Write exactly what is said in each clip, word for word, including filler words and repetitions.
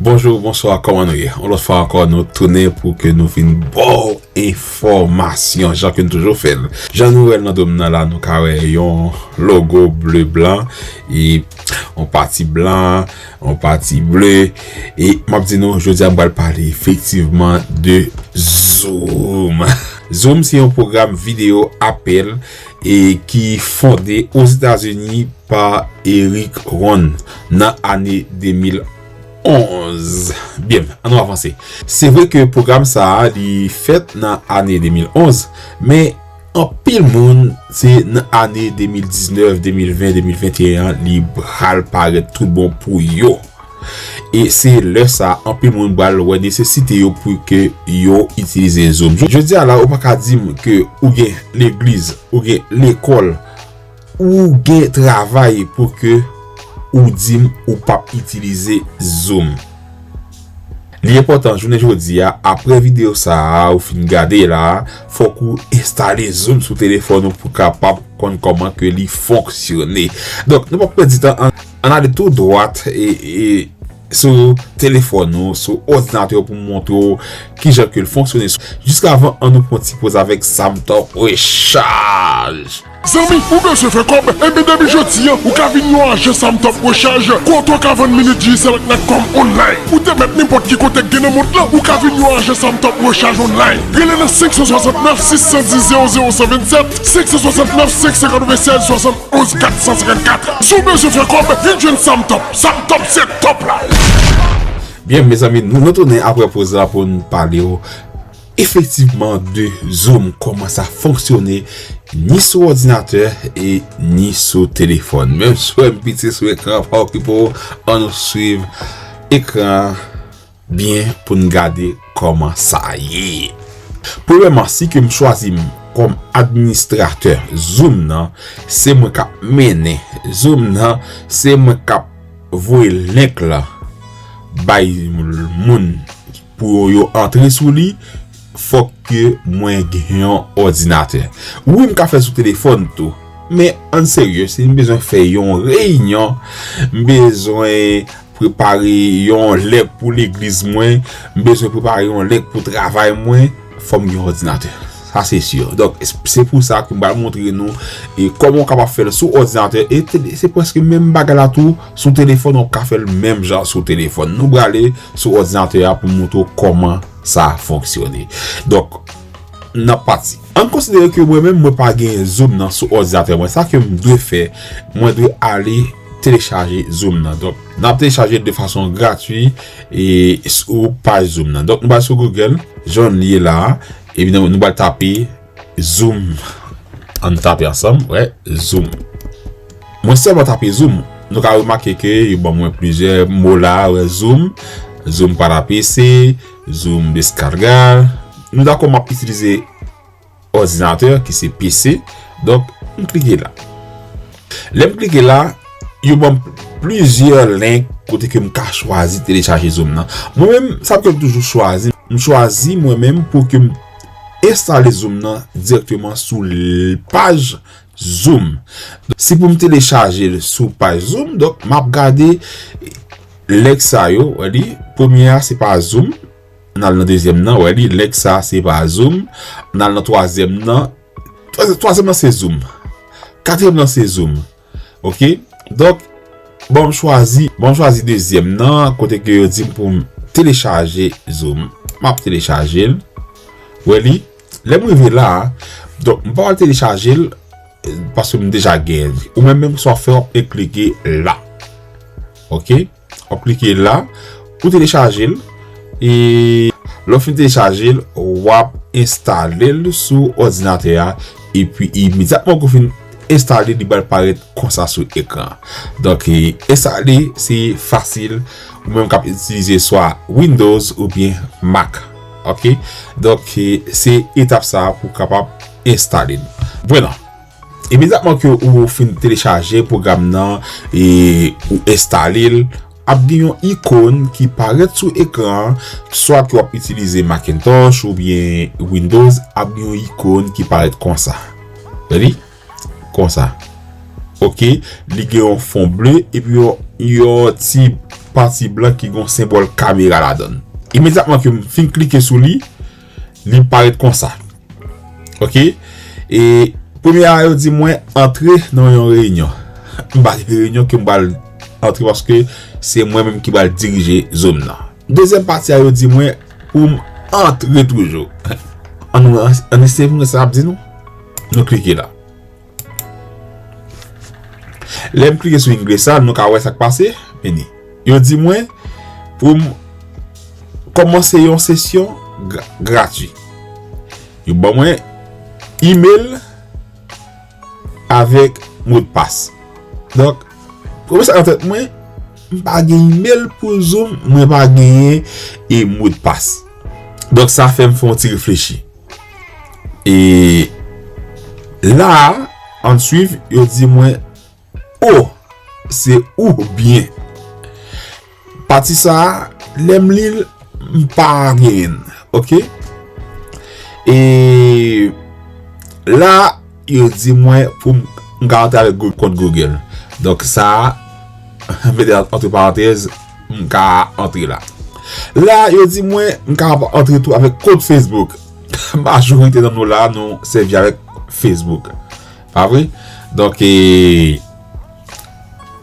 Bonjou, bonswa, kòman nou ye? Yon lòt fwa ankò, nou tounen pou ke nou vin ba w enfòmasyon, jan ke nou toujou fè l. Jan nou wè l nan do m nan la, nou ka wè yon logo ble blan, e yon pati blan, yon pati ble. E m ap di nou, jodi a, m pral pale efektivman de Zoom. Zoom se yon pwogram videyo apèl e ki fonde Ozetazini pa Eric Yuan nan ane de mil onz. Byen, ann nou avanse. Se vre ke pwogram sa a, li fèt nan ane de mil onz, men anpil moun, se nan ane de mil diznèf, de mil ven, de mil venteyen an, li pral parèt tout bon pou yo. E se lè sa a, anpil moun pral wè nesesite yo pou ke yo itilize Zoom. Jodi a la, ou pa ka di m ke ou gen legliz, ou gen lekòl, ou gen travay pou ke ou di m ou p ap itilize Zoom. Li enpòtan, jounen jodi a, apre videyo sa a, ou fin gade la, fòk ou enstale Zoom sou telefòn ou pou kapab konn kòman ke li fonksyone. Donk, nou p ap pèdi tan, ann, ann ale tou dwat e, e sou telefòn ou, sou òdinatè ou pou m montre w kijan ke l fonksyone. Jiskavan, ann nou pran ti poz avèk Samtop Rechaj. Zanmi, ou bezwen fè kòb? Enben, depi jodi a, ou ka vin yon ajan Samtop Rechaj, kote w ka vann minit Digicel ak Natcom online. Ou te mèt nenpòt ki kote k gen nan mond lan, ou ka vin yon ajan Samtop Rechaj online. Rele nan senk san swasannnèf sis san dis zewo zewo san vennsèt, senk san swasannnèf senk san katrevennsèz swasann onz kat san senkannkat. Si w bezwen fè kòb, vin jwenn Samtop. Samtop se top la. Byen, mezanmi, nou, nou tounen apre poz la pou n pale w efektivman de Zoom, kòman sa fonksyone, ni sou òdinatè e ni sou telefòn. Menm si w wè m piti sou ekran, pa okipe w, ann nou swiv ekran byen pou n gade kòman sa ye. Premyèman, si ke m chwazi m kòm administratè Zoom nan, se mwen k ap mennen Zoom nan, se mwen k ap voye link la bay moun pou yo antre sou li, fòk ke mwen gen yon òdinatè. Wi, m ka fè sou telefòn tou, men ann serye, si m bezwen fè yon reyinyon, m bezwen prepare yon lèg pou legliz mwen, m bezwen prepare yon lèg pou travay mwen, fò m gen yon òdinatè. Sa se si. Donk, se pou sa ke m pral montre nou e kòman w kapab fè l sou òdinatè. E te- se prèske menm bagay la tou sou telefòn, w ka fè l menm jan sou telefòn. Nou prale sou òdinatè a pou m montre w kòman sa fonksyone. Donk, n ap pati. Ann konsidere ke mwen menm, mwen pa gen Zoom nan sou òdinatè mwen. Sa ke m dwe fè, mwen dwe ale telechaje Zoom nan. Donk, n ap telechaje l de fason gratwi e sou paj Zoom nan. Donk, nou pral sou Google, jan l ye la a, epi nou, nou pral tape Zoom. Ann tape ansanm, wè, Zoom. Mwen sèlman tape Zoom. Nou ka remake ke yo ban mwen plizyè mo la, wè, Zoom, Zoom para P C, Zoom descargar. Nou dakò m ap itilize òdinatè ki se P C. Donk, m klike la. Lè m klike la, yo ban m plizyè link kote ke m ka chwazi telechaje Zoom nan. Mwen menm, sa ke m toujou chwazi, m chwazi mwen menm pou ke m enstale Zoom nan dirèkteman sou l- paj Zoom. Si pou m telechaje l sou paj Zoom, donk m ap gade link sa yo, wè li, premye a se pa Zoom, n al nan dezyèm nan, wè li, link sa se pa Zoom, n al nan twazyèm nan, twa- twazyèm nan se Zoom, katriyèm nan se Zoom, oke? Donk, bon, m chwazi, bon, m chwazi dezyèm nan, kote ke yo di m pou m telechaje Zoom. M ap telechaje l. Wè li, lè m rive la a, donk, m pa pral telechaje l, paske m deja gen li. Ou menm, menm sa w fè, w ap klike la. Oke? W ap klike la pou telechaje l. E lè w fin telechaje l, w ap enstale l sou òdinatè a. Epi imedyatman ke w fin enstale, li pral parèt konsa sou ekran. Donk, e, enstale, se fasil. Ou menm k ap itilize swa Windows oubyen Mac. Oke? Donk, e, se etap sa a pou w kapab enstale l. Bwena. Imedyatman ke ou fin telechaje pwogram nan e ou enstale l, ap gen yon ikòn ki parèt sou ekran an, swa ke w ap itilize Macintosh oubyen Windows, ap gen yon ikòn ki parèt konsa. Ready? Konsa. Ok, li gen yon fon ble epi yon, yon ti pati blan ki gen yon senbòl kamera ladan l. Imedyatman ke m fin klike sou li, li parèt konsa. Ok? E premye a, yo di mwen antre nan yon reyinyon. M pa gen reyinyon ke m pral antre paske se mwen menm ki pral dirije Zoom nan. Dezyèm pati a, yo di mwen pou m antre toujou. Ann nou, ann eseye pou m wè sa l ap di nou. Nou klike la. Lè m klike sou English sa, nou ka wè sa k pase. Vini. Yo di mwen pou m kòmanse yon sesyon gra- gratwi. Yo ban mwen email avèk modpas. Donk, premye sa nan tèt mwen, m pa gen email pou Zoom, mwen pa genyen e modpas. Donk, sa fè m fè yon ti reflechi. E la, ann swiv, yo di mwen, o, se ou byen. Pati sa a, lè m li l, m pa genyen l. Ok? E la, yo di mwen pou m, m ka antre avèk Goo- kont Google. Donk, sa a, m mete ant- antre parantèz, m ka antre la. La, yo di mwen, m ka antre tou avèk kont Facebook. Majorite nan nou la, nou sèvi avèk Facebook. Pa vre? Donk, e,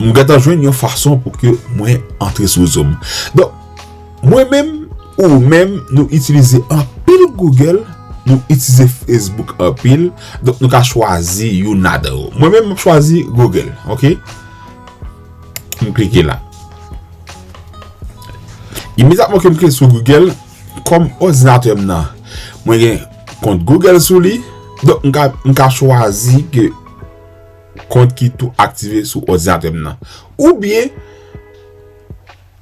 m gentan jwenn yon fason pou ke mwen antre sou Zoom. Donk, mwen menm, ou menm, nou itilize anpil Google, nou itilize Facebook anpil, donk nou ka chwazi youn ladan yo. Mwen menm, m ap chwazi Google, ok? M klike la. Imedyatman ke m klike sou Google, kòm òdinatè m nan, mwen gen kont Google sou li, donk m ka, m ka chwazi ke kont ki tou aktive sou òdinatè m nan. Oubyen,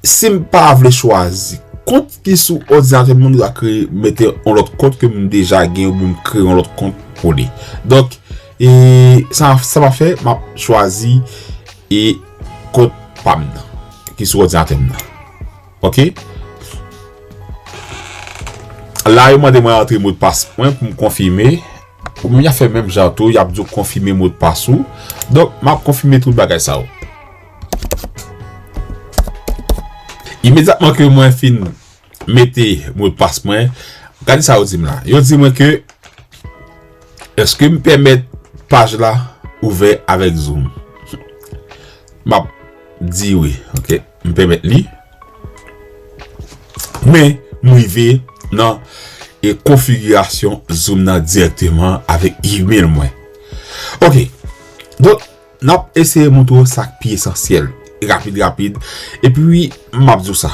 si m pa vle chwazi kont ki sou òdinatè m nan, m ta kreye, mete yon lòt kont ke m deja gen, oubyen m kreye yon lòt kont pou li. Donk, e sa, sa m ap fè, m ap chwazi e kont pa m nan, ki sou òdinatè m nan. Ok? La, yo mande mwen antre modpas mwen pou m konfime. Ou menm, y ap fè menm jan tou, y ap di w konfime modpas ou. Donk, m ap konfime tout bagay sa yo. Imedyatman ke mwen fin mete modpas mwen, gade sa yo di m la. Yo di mwen ke, èske m pèmèt paj la ouvè avèk Zoom? M ap di wi, ok? M pèmèt li. Men, m rive nan, e, konfigirasyon Zoom nan dirèkteman avèk email mwen. Ok. Donk, n ap eseye montre w sa k pi esansyèl, rapid, rapid. Epi, m ap di w sa.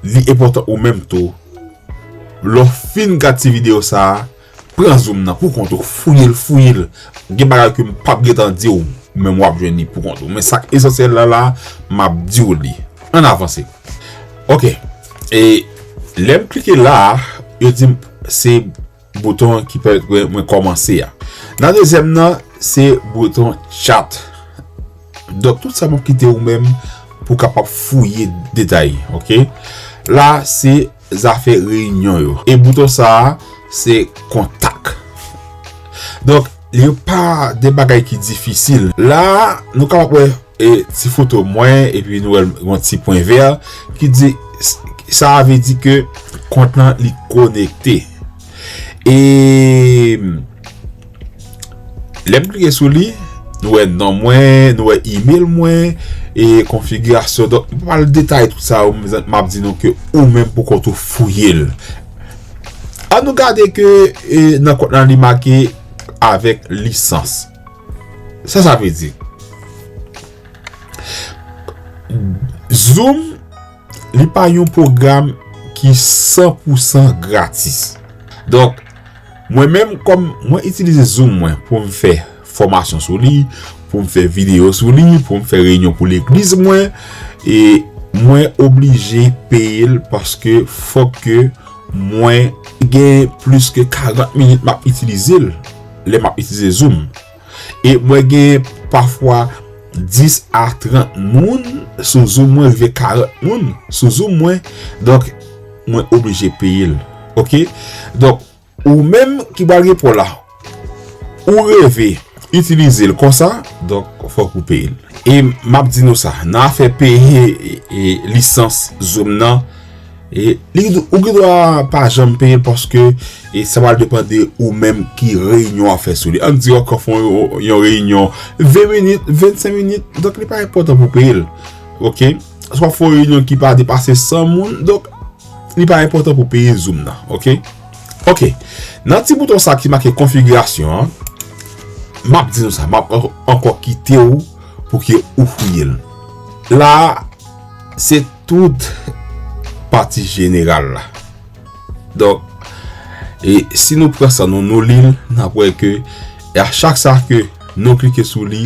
Li enpòtan ou menm tou. Lè w fin gad ti videyo sa a, pran Zoom nan pou kont ou, fouye l, fouye l. Gen bagay ke m p ap gentan di w, men w ap jwenn li pou kont ou. Men sa k esansyèl la, la, m ap di w li. Ann avanse. Ok. E lè m klike la a, yo di m se bouton ki pèmèt mwen, mwen kòmanse a. Nan dezyèm nan, se bouton chat. Donk, tout sa m ap kite ou menm pou w kapab fouye detay, ok? La, se zafè reyinyon yo. E bouton sa a, se kontak. Donk, yo pa de bagay ki difisil. La, nou kapab wè, e, ti foto mwen, epi nou wè yon ti pwen vè ki di, sa vle di ke kont lan li konekte. E lè m klike sou li, nou wè non mwen, nou wè email mwen, e konfigirasyon. Donk, m pa pral detaye tout sa yo, m ap di nou ke ou menm pou kont ou fouye l. Ann nou gade ke, e, nan kont lan li make avèk lisans. Sa sa vle di? Zoom, li pa yon pwogram ki san pou san gratis. Donk, mwen menm, kòm mwen itilize Zoom mwen pou m fè fòmasyon sou li, pou m fè videyo sou li, pou m fè reyinyon pou legliz mwen, e mwen oblije peye l paske fòk ke mwen gen plis ke karant minit m ap itilize l lè m ap itilize Zoom. E mwen gen pafwa dis a trant moun sou Zoom mwen, rive karant moun sou Zoom mwen. Donk, mwen oblije peye l. Oke? Donk, ou menm ki pral reponn la, ou reve itilize l konsa, donk fòk ou peye l. E m ap di nou sa, nan afè peye e, e, lisans Zoom nan, e, li, ou gen dwa pa janm peye l paske e sa pral depann de ou menm ki reyinyon w ap fè sou li. Ann di w ap fè yon, yon reyinyon ven minit, vennsenk minit, donk li pa enpòtan pou peye l. Oke? Si w ap fè yon reyinyon ki pa depase san moun, donk li pa enpòtan pou peye Zoom nan. Oke? Oke. Nan ti bouton sa ki make konfigirasyon an, m ap di nou sa, m ap an- ankò kite w pou ke ou fouye l. La, se tout pati jeneral la. Donk, e si nou pran sa, nou, nou li l, n ap wè ke, e a chak sa ke nou klike sou li,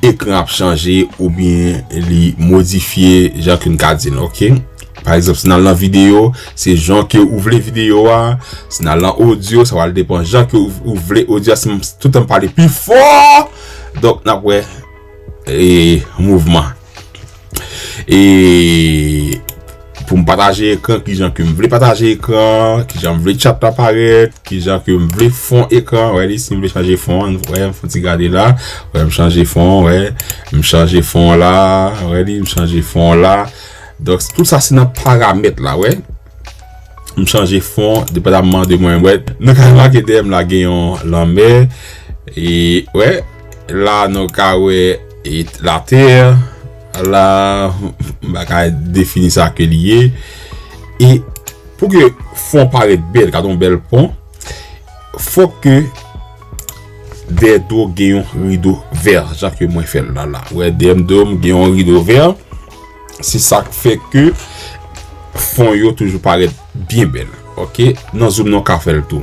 ekran ap chanje oubyen li modifye jan ke n ka di l, oke? Pa egzanp, si n al nan videyo, se jan ke ou vle videyo a, si n al nan odyo, sa pral depann jan ke ou, ou vle odyo a, si m toutan m pale pi fò, donk n ap wè e, mouvman. E pou m pataje ekran, kijan ke m vle pataje ekran, kijan m vle chat la parèt, kijan ke m vle fon ekran, wè li, si m vle chanje fon an, wè, m fè ti gade la, wè, m chanje fon, wè, m chanje fon la, wè li, m chanje fon la. Donk, tout sa se nan paramèt la, wè. M chanje fon, depandamman de mwen, wè. Nou ka remake dèyè m la gen yon lanmè. E, wè, la nou ka wè e, latè. La, m pa ka defini sa ke li ye. E pou ke fon parèt bèl, gade yon bèl pon, fòk ke dèyè do gen yon rido vè, jan ke mwen fè l la la. Wè, dèyè m do m gen yon rido vè. Se sa k fè ke fon yo toujou parèt byen bèl. Oke? Nan Zoom nan, w ka fè l tou.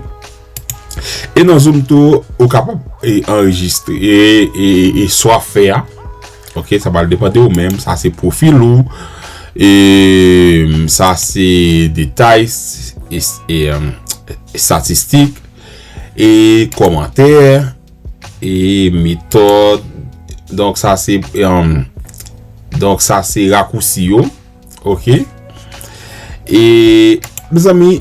E nan Zoom tou, ou kapab e, anrejistre e, e, e, e sa w ap fè a. Oke? Sa pral depann de ou menm. Sa se pwofil ou. E sa se detay, e, e, em, estatistik, e kòmantè, e metòd. Donk, sa se, em, donk, sa se rakousi yo. Oke? E, mezanmi,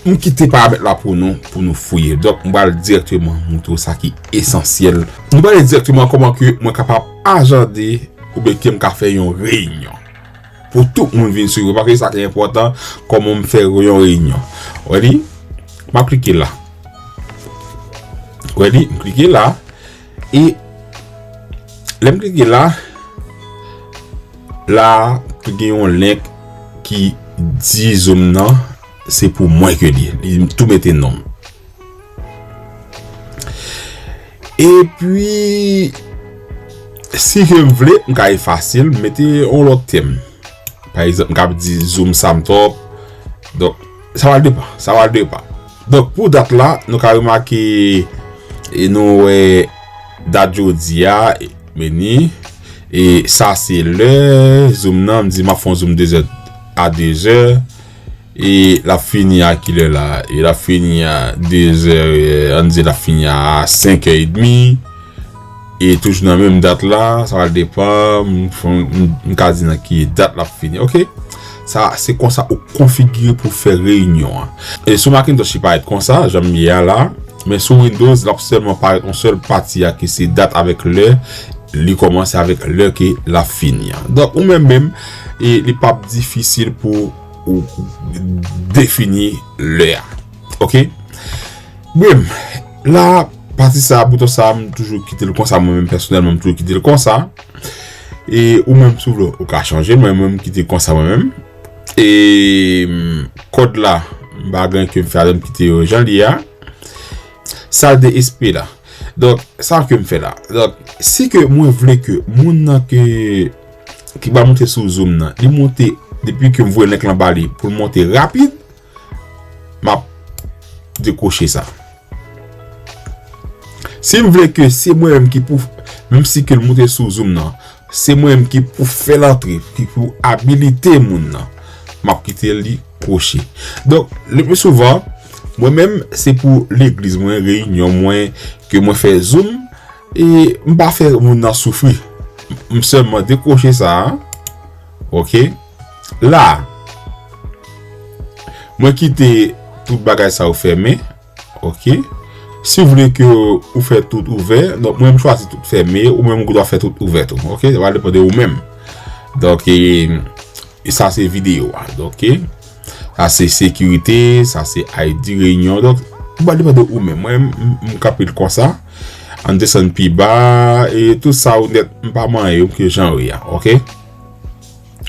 m kite paramèt la pou nou, pou nou fouye. Donk, m pral dirèkteman montre w sa ki esansyèl. Nou prale dirèkteman kòman ke mwen kapab ajande oubyen ke m ka fè yon reyinyon. Pou tout moun vin swiv, paske sa ki enpòtan, kòman m fè yon reyinyon. Wè li? M ap klike la. Wè li? M klike la. E lè m klike la, la, tou gen yon link ki di Zoom nan, se pou mwen ke li ye. Li tou mete non m. Epi, si ke m vle, m ka efase l, m mete yon lòt tèm. Pa egzanp, m ka di Zoom Samtòp. Donk, sa pral depann, sa pral depann. Donk, pou dat la, nou ka remake, e nou wè dat jodi a, e, meni, e sa se lè Zoom nan, m di m ap fè yon Zoom de zè a de zè. E l ap fini a kilè la? E l ap fini a de zè, e, ann di l ap fini a senk è edmi. E toujou nan menm dat la, sa va depann, m, m, m ka di nan ki dat l ap fini, oke? Sa, se konsa ou konfigire pou fè reyinyon an. E sou Macintosh, li parèt konsa, jan m ye a la. Men sou Windows, l ap sèlman parèt yon sèl pati a ki se dat avèk lè li kòmanse avèk lè ke l ap fini an. Donk, ou menm menm, e li p ap difisil pou ou defini lè a. Oke? Bon, la, pati sa, bouton sa, m toujou kite l konsa, mwen menm pèsonèlman, m toujou kite l konsa. E ou menm, si w vle, ou ka chanje l, mwen menm, m kite l konsa, mwen menm. E, mm, kòd la, m pa gen ke m fè avè l, m kite yo jan li ye a. Sal de espri la. Donk, sa ke m fè la. Donk, si ke mwen vle ke moun nan ke, ki pral monte sou Zoom nan, li monte depi ke m voye link lan ba li pou l monte rapid, m ap dekwoche sa. Si m vle ke se mwen menm ki pou, menm si ke l monte sou Zoom nan, se mwen menm ki pou fè l antre, ki pou abilite moun nan, m ap kite li kwoche. Donk, le pli souvan, mwen menm, se pou legliz mwen, reyinyon mwen, ke mwen fè Zoom, e m pa fè moun nan soufri. M sèlman dekwoche sa a. Ok. La, mwen kite tout bagay sa yo fèmen. Ok. Si w vle ke ou fè tout ouvè, donk mwen m chwazi tout fèmen, ou menm ou dwa fè tout ouvè tou. Ok. Sa va depann de ou menm. Donk, e, e sa se videyo a. Donk, ok. Sa se sekirite, sa se I D reyinyon. Donk, sa va depann de ou menm. Mwen, m, m, m kanpe l konsa. Ann desann pi ba, e tout sa ou nèt, m pa manyen yo, ke jan yo ye a. Ok.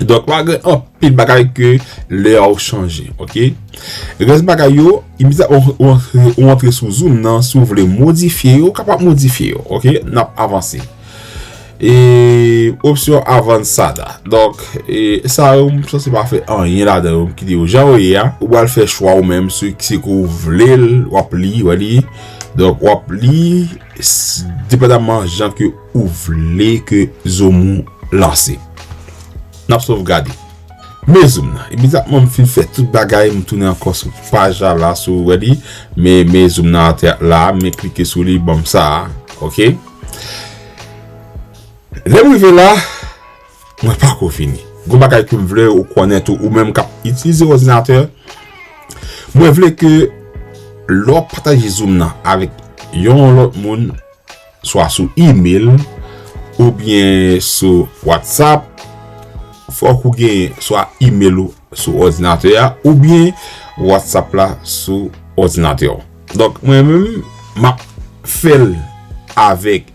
Donk, pa gen anpil bagay ke lè a w chanje, ok? Rès bagay yo, imedyatman w, w, w antre sou Zoom nan, si w vle modifye yo, w kapab modifye yo, ok? N ap avanse. E, opsyon avannsada. Donk, e, sa yo, m sanse pa fè anyen ladan yo, m kite yo jan yo ye a. Ou pral fè chwa ou menm, si se ke w vle l, w ap li, w ap li. Donk, w ap li, s-, depandaman jan ke ou vle ke Zoom ou lanse. N ap sovgade. Men Zoom nan. Imedyatman m fin fè tout bagay, m tounen ankò sou paj la, la sou, ou wè li. Men, men Zoom nan atè la, men klike sou li, ban m sa a. Ok. Lè m rive la, mwen pako fini. Gon bagay ke m vle ou konnen tou, ou menm k ap itilize òdinatè. Mwen vle ke lè w ap pataje Zoom nan avèk yon lòt moun, swa sou email, oubyen sou WhatsApp, fòk ou gen swa email ou sou òdinatè a, oubyen WhatsApp la sou òdinatè w. Donk, mwen menm, m ap fè l avèk,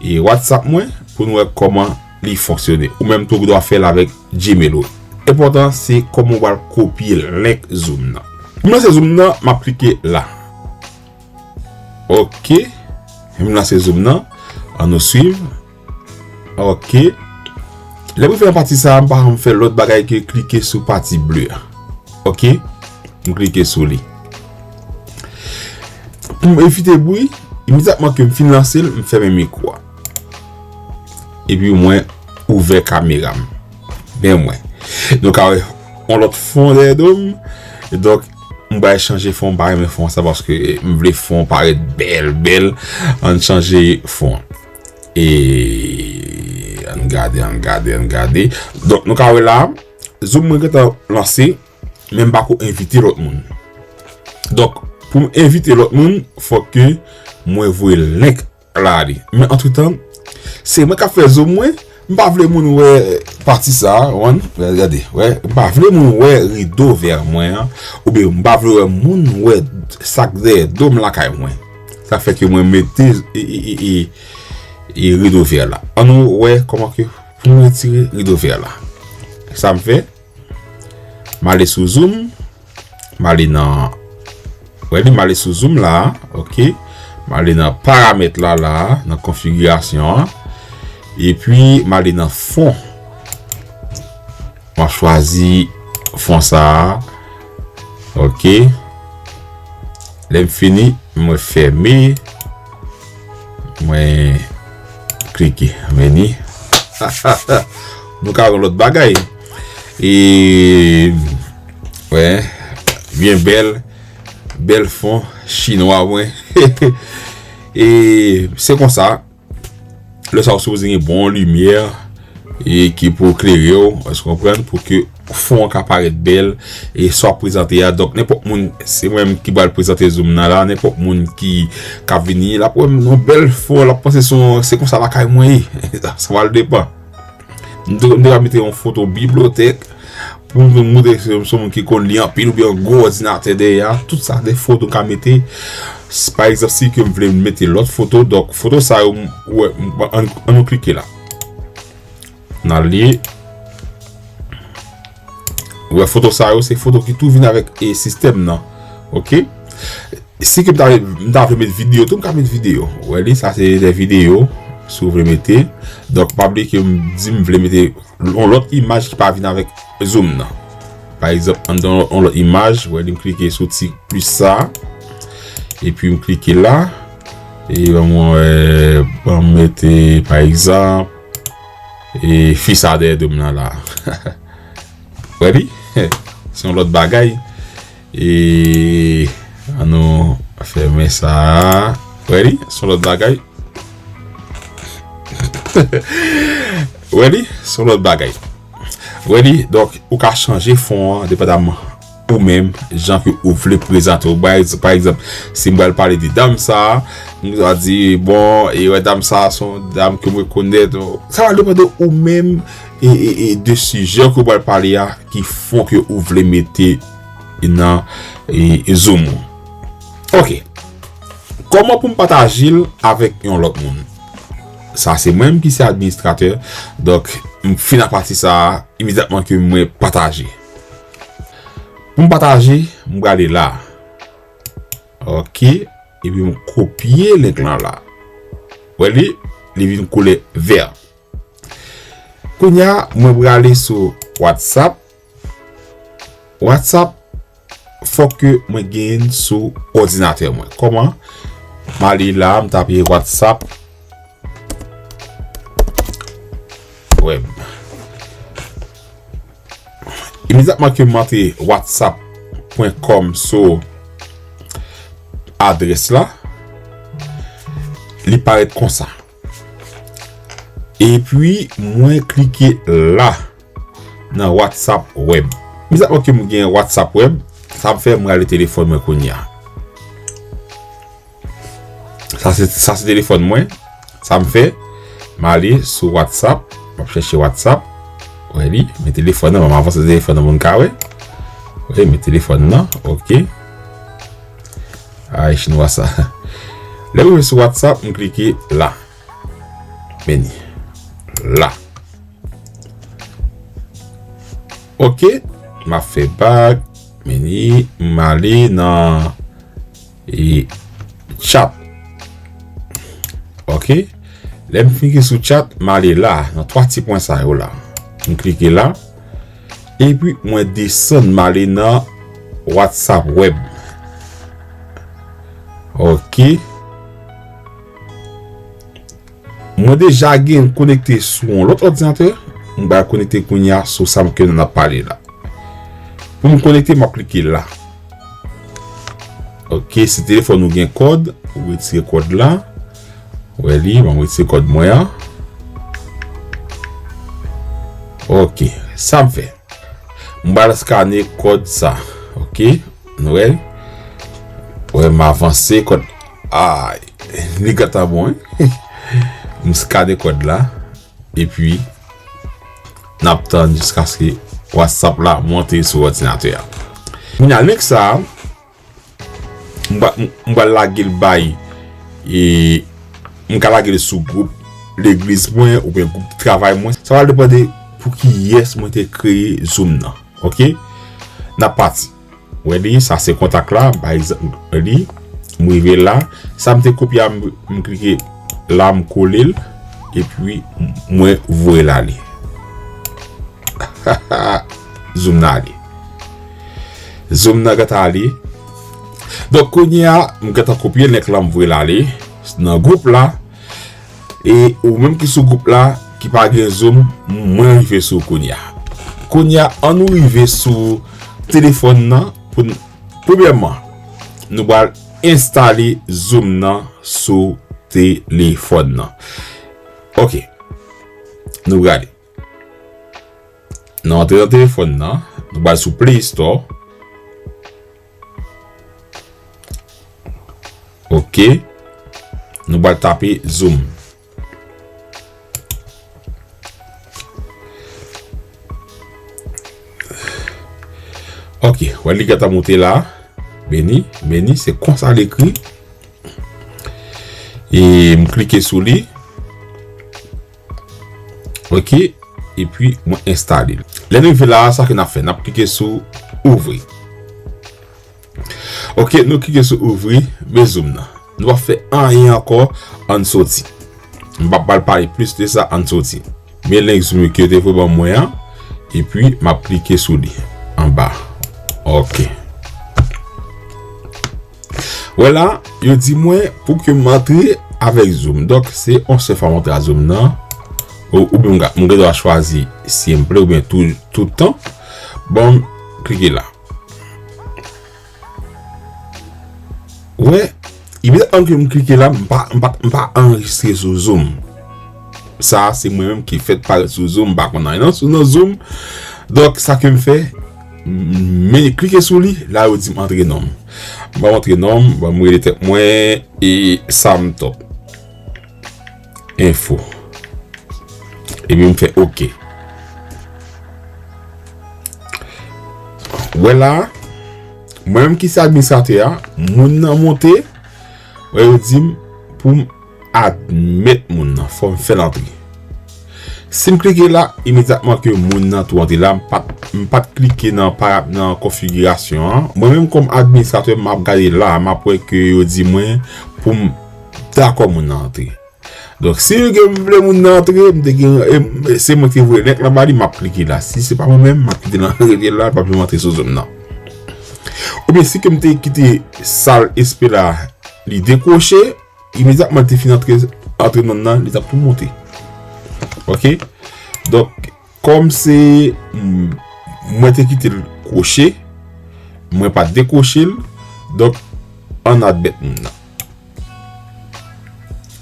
e, WhatsApp mwen pou n wè kòman li fonksyone. Ou menm tou, ou dwa fè l avèk Gmail ou. Enpòtan, se kòman w pral kopye link Zoom nan. M lanse Zoom nan, m ap klike la. Ok. M lanse Zoom nan. Ann nou swiv. Ok. Lè m rive nan pati sa a, m pa janm fè lòt bagay ke klike sou pati ble a. Ok. M klike sou li. Pou m evite bri, imedyatman ke m fin lanse l, m fèmen mikwo a. Epi mwen ouvè kamera m. Men mwen. Nou ka wè yon lòt fon dèyè do m. Donk, m pral chanje fon, m pa renmen fon sa paske m vle fon parèt bèl, bèl. Ann chanje fon. E ann gade, ann gade, ann gade. Donk, nou ka wè la, Zoom mwen gentan lanse, men m pako envite lòt moun. Donk, pou m envite lòt moun, fòk ke mwen voye link la li. Men antretan, se mwen k ap fè Zoom mwen, m pa vle moun wè pati sa a, w konprann? Gade, wè, m pa vle moun wè rido vè mwen an, oubyen m pa vle wè moun wè sa k dèyè do m lakay mwen. Sa fè ke mwen mete e, e, e, e, e rido vè la. Ann nou wè kòman ke pou m retire rido vè la. Sa m fè, m ale sou Zoom, m ale nan, wè li, m ale sou Zoom la, ok. M ale nan paramèt la, la, nan konfigirasyon an. Epi, m ale nan fon. M ap chwazi fon sa a. Ok. Lè m fini, mwen fèmen. Mwen klike. Vini. Nou ka wè lòt bagay. E, wè, byen bèl. Bèl fon chinwa mwen. E se konsa. Lè sa w sipoze gen bon limyè e ki pou klere w, èske w konprann, pou ke fon an ka parèt bèl e sa w ap prezante a. Donk, nenpòt moun, se mwen menm ki pral prezante Zoom nan la, nenpòt moun ki, k ap vini, l ap wè m nan bèl fon, l ap panse se yon, se konsa lakay mwen ye. Sa pral depann. M te, m te ka mete yon foto bibliyotèk, pou m montre se, se yon moun ki konn li anpil oubyen yon gwo òdinatè dèyè a. Tout sa, de foto m ka mete. S-, pa egzanp, si ke m vle mete lòt foto, donk foto sa yo, m, wè, m, ann, ann nou klike la. N ale. Wè, foto sa yo, se foto ki tou vin avèk, e, sistèm nan. Ok? Si ke m ta, m ta vle met videyo tou, m ka met videyo. Wè li, sa se de videyo, si w vle mete. Donk, pa bliye ke m di m vle mete yon lòt imaj ki pa vin avèk Zoom nan. Pa egzanp, anndan yon lòt imaj, wè li, m klike sou ti plis sa. Epi m klike la. E ban mwen, wè, ban m mete, pa egzanp, e fi sa dèyè do m nan la. Wè li? Se yon lòt bagay. E ann nou fèmen sa a. Wè li? Se yon lòt bagay. Wè li, se yon lòt bagay. Wè li, donk, ou ka chanje fon an, depandaman ou menm, jan ke ou vle prezante w. Pa egz-, pa egzanp, si m pral pale de dam sa, m va di, bon, e wè dam sa, se yon dam ke m rekonèt. Sa va depann de ou menm e, e, e de sijè ke w pral pale a, ki fon ke ou vle mete nan e, e Zoom ou. Ok. Kòman pou m pataje l avèk yon lòt moun? Sa se mwen menm ki se administratè. Donk, m fin ak pati sa a imedyatman ke mwen pataje. Pou m pataje, m prale la. Ok. Epi m kopye link lan la. Wè li, li vin koulè vè. Kounye a, mwen prale sou WhatsApp. WhatsApp, fòk ke mwen genyen l sou òdinatè mwen. Kòman? M ale la, m tape WhatsApp web. Imedyatman ke m antre whatsapp pwen kòm sou adrès la, li parèt konsa. Epi, mwen klike la nan WhatsApp web. Imedyatman ke m gen WhatsApp web, sa m fè, m rale telefòn mwen kounye a. Sa se, sa se telefòn mwen. Sa m fè, m ale sou WhatsApp, m ap chèche WhatsApp. Wè li, men telefòn nan, m avanse telefòn nan pou n ka wè. Wè, men telefòn nan, ok. Ay, chinwa sa. Lè m rive sou WhatsApp, m klike la. Men li. La. Ok, m ap fè bak. Men li, m ale nan e chat. Ok. Lè m klike sou chat, m ale la, nan twa ti pwen sa yo la. M klike la. Epi, mwen desann, m ale nan WhatsApp web. Ok. Mwen deja gen konekte sou yon lòt òdinatè. M pral konekte kounye a sou sa m ke n ap pale la. Pou m konekte, m ap klike la. Ok, si telefòn ou gen kòd, ou retire kòd la. Wè li, ban m retire kòd mwen an. Ok, sa m fè. M pral skane kòd sa. Ok, nou wè. Wè, m avanse kòd. Ay, li gentan bon, wi. M skane kòd la. Epi, n ap tann jiskaske WhatsApp la monte sou òdinatè a. Kounye a, link sa a, m pral, m pral lage l bay, e, m ka lage l sou gwoup legliz mwen oubyen gwoup travay mwen. Sa va depann de pou kiyès mwen te kreye Zoom nan. Ok? N ap pati. Wè li, sa se kontak la, pa egzanp, wè li, m rive la. Sa m te kopye a, m, m klike la, m kole l, epi mwen voye l ale. Zoom nan ale. Zoom nan gentan ale. Donk, kounye a, m gentan kopye link lan, m voye l ale nan gwoup la. E ou menm ki sou gwoup la, ki pa gen Zoom, mwen rive sou ou kounye a. Kounye a, ann nou rive sou telefòn nan. Pou n, premyèman, nou pral enstale Zoom nan sou telefòn nan. Ok. Nou prale. Nou antre nan telefòn nan. Nou pral sou Play Store. Ok. Nou pral tape Zoom. Ok, wè li gentan monte la. Beni, beni, se konsa l ekri. E m klike sou li. Ok, epi mwen enstale l. Lè n rive la, sa ke n ap fè, n ap klike sou ouvri. Ok, nou klike sou ouvri, men Zoom nan. Nou pa fè anyen ankò, ann soti. M pa pral pale plis de sa, ann soti. Men link Zoom yo ke yo te voye ban mwen an, epi m ap klike sou li anba. Ok. Wè la, yo di mwen pou ke m antre avèk Zoom. Donk, se yon sèl fwa m antre a Zoom nan. Ou, oubyen m gen dwa chwazi si m vle oubyen tou, tout tan. Bon, m klike la. Wè, imedyatman ke m klike la, m pa, m pa, m pa anrejistre sou Zoom. Sa a se mwen menm ki fèt parèt sou Zoom, m pa konn anyen non sou nan Zoom. Donk, sa ke m fè, m klike sou li, la yo di m antre non m. M ba antre non m, ban m rele tèt mwen e Sam Top. Enfo. Epi m fè oke. Wè la, mwen menm ki se administratè a, moun nan monte, wè yo di m pou m admèt moun nan, fò m fè l antre. Si m klike la, imedyatman ke moun nan tou antre la, m pa t, m pa t klike nan pa, nan konfigirasyon an. Mwen menm kòm administratè, m ap gade la, m ap wè ke yo di mwen pou m dakò moun nan antre. Donk, si ke m vle moun nan antre, m te gen, e, se mwen ki te voye link lan ba li, m ap klike la. Si se pa mwen menm, m ap kite l rete la, l p ap janm antre sou Zoom nan. Oubyen si ke m te kite sal espre la, li dekwoche, imedyatman li te fin antre, antre non nan, li t ap tou monte. Oke? Donk, kòm se, mm, mwen te kite l kwoche, mwen pa t dekwoche l, donk, ann admèt moun nan.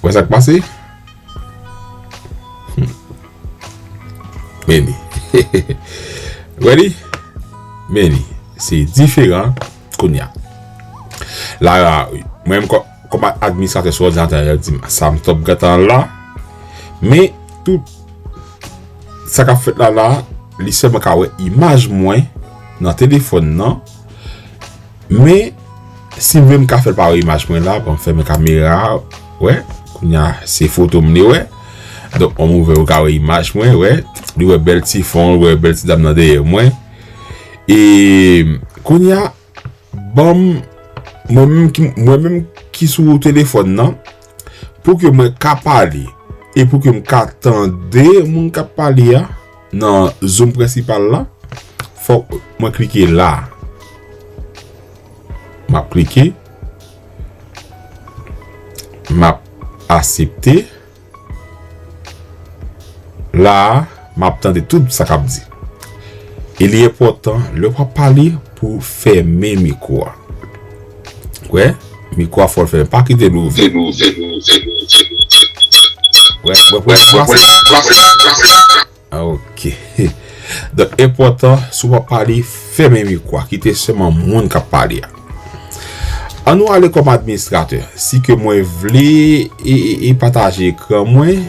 Wè sa k pase? Hmm. Men li. Wè li? Men li. Se diferan kounye a. La, mwen menm kò-, kòm administratè sou òdinatè a, yo di m Sam Top gentan la. Men tout sa k ap fèt la la, li sèlman ka wè imaj mwen nan telefòn nan. Men, si m vle m ka fè l pa wè imaj mwen la, ban m fèmen kamera a, wè, kounye a se foto m li wè. Donk, on m ouvè ou ka wè imaj mwen, wè, li wè bèl ti fon, li wè bèl ti dam nan dèyè mwen. E kounye a, ban m, mwen menm ki, mwen menm ki sou telefòn nan, pou ke mwen ka pale, e pou ke m ka tande moun k ap pale a, nan Zoom prensipal la, fòk mwen klike la. M ap klike. M ap aksepte. La a, m ap tande tout sa k ap di. E li enpòtan, lè w ap pale, pou w fèmen mikwo a. Wè, mikwo a fò l fèmen. Pa kite l ouvè. Wè, wè, wè, wè, wè. Ah, ok. Donk, enpòtan, si w ap pale, fèmen mikwo a, kite sèlman moun k ap pale a. Ann nou ale kòm administratè. Si ke mwen vle e, e, e pataje ekran mwen,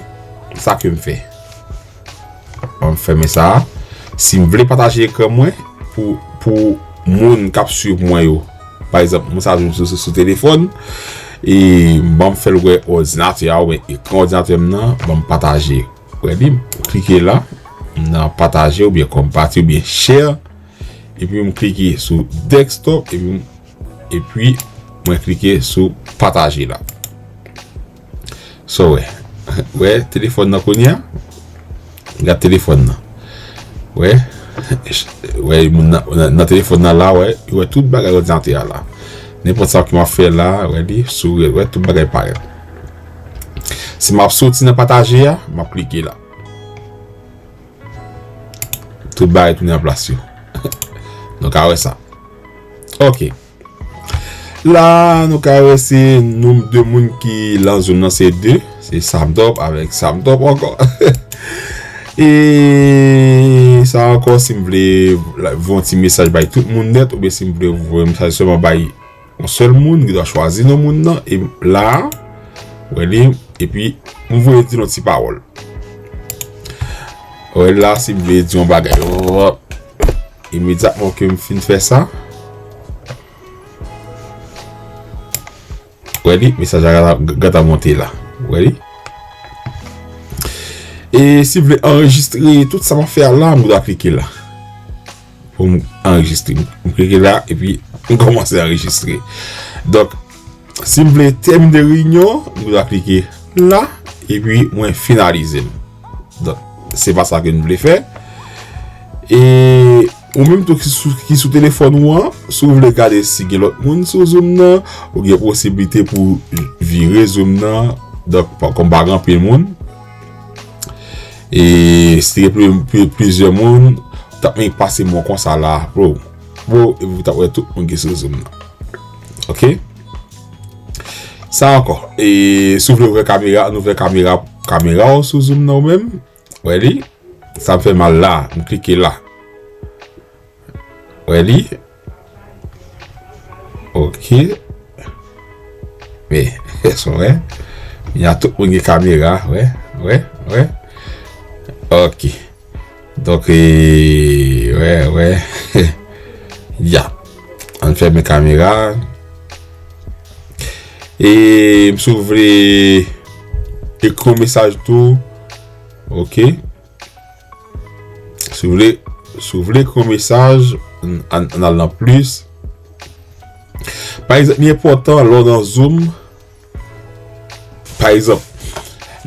sa ke m fè. Ann fèmen sa a. Si m vle pataje ekran mwen, pou, pou moun k ap swiv mwen yo, pa egzanp, moun sa a jwenn sou, sou, sou telefòn, e ban m fè l wè òdinatè a, oubyen ekran òdinatè m nan, ban m pataje. Wè li, m klike la, nan pataje oubyen kòm pati oubyen share. Epi m klike sou desktop, epi m, epi mwen klike sou pataje la. So, wè. Wè, telefòn nan kounye a. Gad telefòn nan. Wè. Wè, moun nan, nan, nan telefòn nan la, wè. Wè tout bagay òdinatè a la. Nenpòt sa ke m ap fè la, wè li, souri, wè tout bagay parèt. Si m ap soti nan pataje a, m ap klike la. Tout bagay tounen an plas yo. Nou ka wè sa. Ok. La, nou ka wè se nonb de moun ki lan Zoom nan, se de. Se Samtop avèk Samtop ankò. E sa ankò, si m vle voye yon ti mesaj bay tout moun nèt, oubyen si m vle voye mesaj sèlman bay yon sèl moun, m gen dwa chwazi non moun nan, e la, wè li, epi m voye di yon ti pawòl. Wè la, si m vle di yon bagay, wòp, imedyatman ke m fin fè sa, wè li, mesaj la gentan monte la. Wè li. E si m vle anrejistre tout sa m ap fè a la, m gen dwa klike la. Pou m anrejistre. M klike la, epi m kòmanse anrejistre. Donk, si m vle tèmine reyinyon, m gen dwa klike la, epi mwen finalize l. Donk, se pa sa ke n vle fè. E ou menm tou ki sou, ki sou telefòn ou an, si w vle gade si gen lòt moun sou Zoom nan, ou gen posiblite pou w vire Zoom nan, donk, pa, kòm pa gen anpil moun. E si te gen pli, pli, plizyè moun, w t ap menm pase mwen konsa la, bro. Bro, epi w t ap wè tout moun ki sou Zoom nan. Ok? Sa ankò. E si w vle ouvè kamera, nou ouvè kamera Kamera w sou zoom nan ou menm. Wè li? Sa m fè mal la. M klike la. Wè li? Ok. Men, èske w wè? Kounya tout moun gen kamera. Wè, wè, wè. Ok. Donk, e, wè, wè. Ya. Ann fèmen kamera. E m si w vle ekri yon mesaj tou. Ok. Si w vle, si w vle ekri yon mesaj, ann, ann al nan plis. Pa egzanp, li enpòtan lè w nan Zoom. Pa egzanp,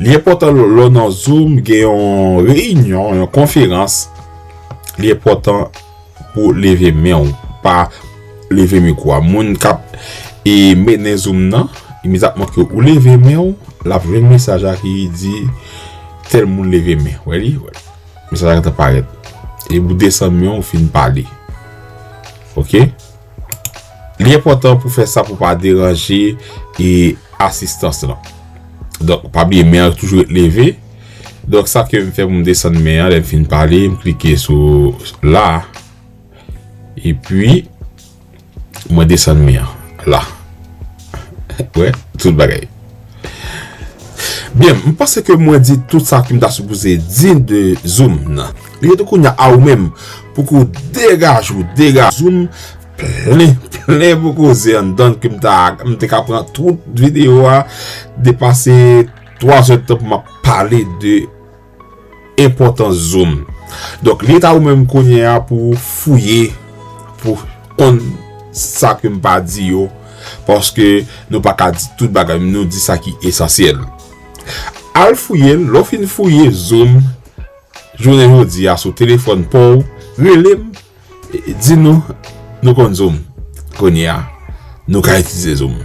li enpòtan lè w nan Zoom, gen yon reyinyon, yon konferans. Li enpòtan pou leve men w, pa leve mikwo a. Moun k ap e mennen Zoom nan, imedyatman ke ou leve men w, l ap jwenn mesaj la ki di tèl moun leve men. Wè li? Wè. Mesaj la gentan parèt. E pou desann men w, ou fin pale. Ok? Li enpòtan pou fè sa pou pa deranje e asistans lan. Donk, pa bliye men an toujou ret leve. Donk, sa ke m fè pou m desann men an, lè m fin pale, m klike sou la. Epi, mwen desann men an. La. Wè, tout bagay. Byen, m panse ke mwen di tout sa ke m ta sipoze di de Zoom nan. Li rete kounya a ou menm pou ke w degaje w, degaje Zoom plen, plen pou koze anndan ke m ta, m te ka pran tout videyo a, depase twa zè tan pou m ap pale de enpòtans Zoom. Donk, li rete a ou menm kounye a pou w fouye, pou konn sa ke m pa di yo, paske nou pa ka di tout bagay, nou di sa ki esansyèl. Al fouye l, lè w fin fouye Zoom, jounen jodi a sou telefòn pa w, rele m, e, di nou, nou konn Zoom. Kounye a, nou ka itilize Zoom.